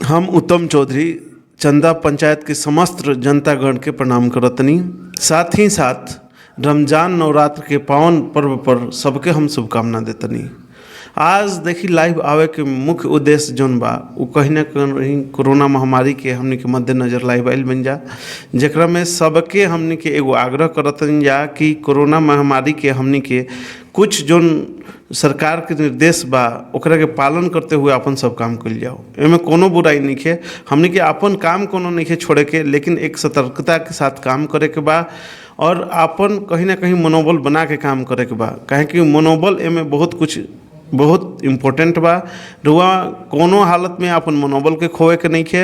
हम उत्तम चौधरी चंदा पंचायत के समस्त जनतागण के प्रणाम करतनी। साथ ही साथ रमजान नवरात्र के पावन पर्व पर सबके हम शुभकामना देतनी। आज देखी लाइव आवे के मुख्य उद्देश्य जौन बा उ कहीं ना कहीं कोरोना महामारी के हमनी के मद्देनज़र लाइव आइल बन जा, जेकरा में सबके हमनी के एगो आग्रह करतनी जा कि कोरोना महामारी के हमनी के कुछ जौन सरकार के निर्देश बा ओकरा के पालन करते हुए अपन सब काम कइल जाओ। एमे कोनो बुराई नइखे, हमनी के अपन काम कोनो नइखे छोड़े के, लेकिन एक सतर्कता के साथ काम करे के बा और अपन कहीं ना कहीं मनोबल बना के काम करे के बा, काहे कि मनोबल एमे बहुत कुछ बहुत इम्पोर्टेंट बा। रुआ कोनो हालत में अपन मनोबल के खोए के नइखे।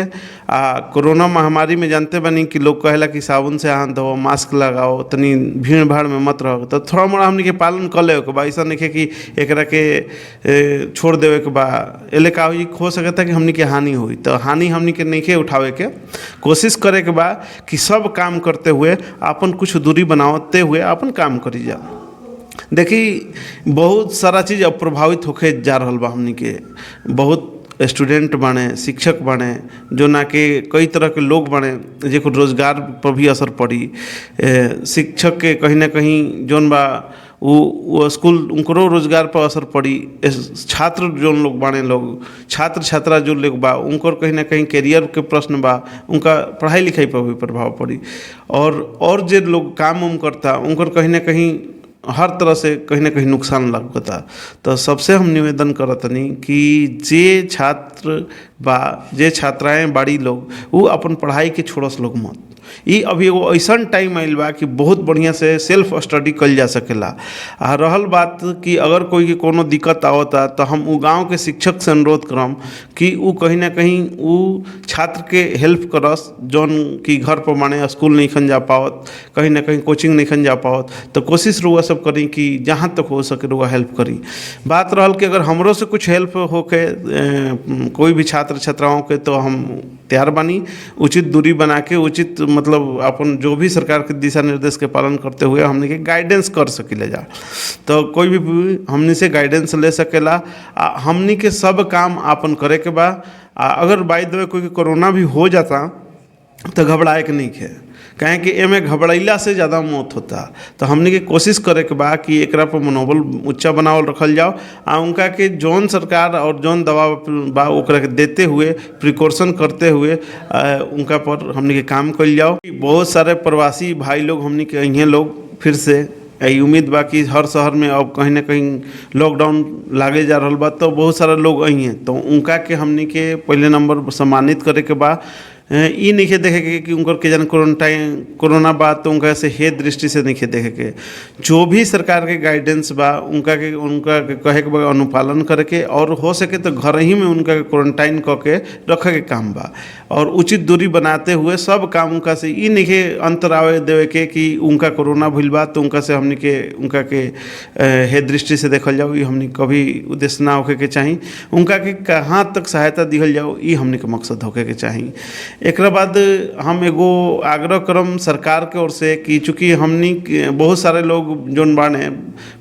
आ कोरोना महामारी में जानते बानी कि लोग कहेला कि साबुन से हाथ धो, मास्क लगाओ, तनी भीड़ भाड़ में मत रहो, तो थोड़ा मोड़ा हमनी के पालन कर लेवे के बा। ऐसा नइखे कि एकरा के छोड़ देवे के बा। एले का होई, हो सकता कि हमनी के हानि होई, तो हानि हमनी के नइखे उठावे के। कोशिश करे के बा कि सब काम करते हुए अपन कुछ दूरी बनाते हुए अपन काम करी जा। देखी बहुत सारा चीज़ अब प्रभावित होके जा रहल बा। हमनी के बहुत स्टूडेंट बाणे, शिक्षक बाणे, जो ना कि कई तरह के लोग बाणे जेको रोजगार पर भी असर पड़ी। शिक्षक के कहीं ना कहीं जौन बा वो स्कूल उनकरो रोजगार पर असर पड़ी। छात्र जौन लोग बाणे, लोग छात्र छात्रा जो लोग बा उनकर कहीं ना कहीं करियर के प्रश्न बा, उनका पढ़ाई लिखाई पर भी प्रभाव पड़ी। और जे लोग काम उम करता उनकर कहीं ना कहीं हर तरह से कहीं ना कहीं नुकसान लगता। तो सबसे हम निवेदन करतनी कि जे छात्र बा, जे छात्राएं बाड़ी लोग, वो अपन पढ़ाई के छोड़स लोग मत। ई अभी एगो ऐसन टाइम आइल बा कि बहुत बढ़िया से सेल्फ स्टडी कइल जा सकेला। आ रहल बात कि अगर कोई के कोनो दिक्कत आवता तो हम उ गांव के शिक्षक से अनुरोध करम कि उ कहीं ना कहीं उ छात्र के हेल्प करस, जौन कि घर पर माने स्कूल नहीं खन जा पावत, कहीं ना कहीं कोचिंग नहीं खन जा पावत, तो कोशिश रुआ सब करी कि जहाँ तक हो सके रुआ हेल्प करी। बात रहल कि अगर हमरो से कुछ हेल्प होके कोई भी छात्र छात्राओं के, तो हम तैयार बानी उचित दूरी बना के, उचित मतलब अपन जो भी सरकार के दिशा निर्देश के पालन करते हुए हमने के गाइडेंस कर सकीले जा। तो कोई भी हमनी से गाइडेंस ले सकेला। आ हमनी के सब काम आपन करे के बा। आ अगर बाई the way कोई कोरोना भी हो जाता तो घबराए के नहीं है, काहे कि एमे घबराइला से ज़्यादा मौत होता। तो हमनी के कोशिश करे के बा कि एकरा पर मनोबल ऊंचा बनावल रखल जाओ आ उनका के जौन सरकार और जौन दवा बा ओकरा के देते हुए, प्रिकॉशन करते हुए उनका पर हमनी के काम कइल जाओ। बहुत सारे प्रवासी भाई लोग हमनी के अइहे लोग फिर से यही उम्मीद बा कि हर शहर में अब कहीं ना कहीं लॉकडाउन लागे जा रहल बा, तो बहुत सारा लोग अइहे, तो उनका के हमनी के पहले नंबर सम्मानित करे के बा। ई नइखे देखे के कि उनकर के जन क्वारंटाइन कोरोना बा तो उनका से हे दृष्टि से नइखे देखे के। जो भी सरकार के गाइडेंस बा उनका के कहे के बा अनुपालन करे के, और हो सके तो घर ही में उनका के क्वारंटाइन क के रखे के काम बा और उचित दूरी बनाते हुए सब काम उनका से ई नइखे अंतर आवे देवे के कि उनका कोरोना भइल बा तो उनका से हमनी के उनका के हे दृष्टि से देखल जाओ, ई हमनी कभी उद्देश्य ना होखे के चाही। उनका के कहाँ तक सहायता दिहल जाओ ई हमनी के मकसद होखे के चाही। एकरा बाद हम एगो आग्रह करम सरकार के ओर से कि चूँकि हमनी बहुत सारे लोग जोन बाने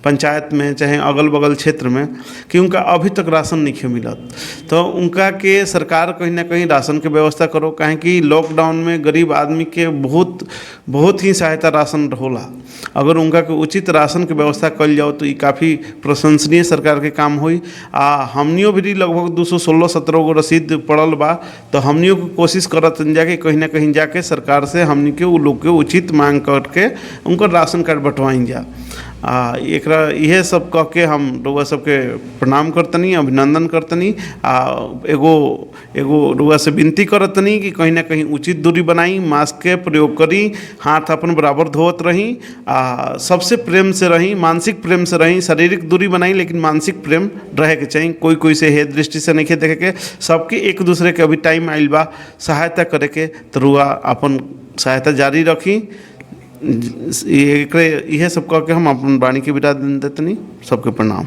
पंचायत में चाहे अगल बगल क्षेत्र में कि उनका अभी तक राशन नहीं मिलत, तो उनका के सरकार कहीं ना कहीं राशन के व्यवस्था करो, काहे कि लॉकडाउन में गरीब आदमी के बहुत बहुत ही सहायता राशन होला। अगर उनका के उचित राशन के व्यवस्था कल जाओ तो ये काफ़ी प्रशंसनीय सरकार के काम होई। आ हमनियों भी लगभग 216-17 गो रसीद पड़ल बा, तो हमनियों के कोशिश करत जाके कहीं ना कहीं जाके सरकार से हमनी के उ लोग के उचित मांग करके उनकर राशन कार्ड बंटवाई जा। आ एकरा इहे सब कह के हम रउआ सबके प्रणाम करतनी, अभिनंदन करतनी। आ एगो एगो रउआ से विनती करतनी कि कहीं ना कहीं उचित दूरी बनाई, मास्क के प्रयोग करी, हाथ अपन बराबर धोत रही आ सबसे प्रेम से रही, मानसिक प्रेम से रही, शारीरिक दूरी बनाई लेकिन मानसिक प्रेम रहे के चाही। कोई कोई से हे दृष्टि से नहीं देखे के, सबके एक दूसरे के अभी टाइम आइल बा सहायता करे के, तो रउआ अपन सहायता जारी रखी। इहे सब कह के हम अपन वाणी के विदा देतनी। सबके प्रणाम।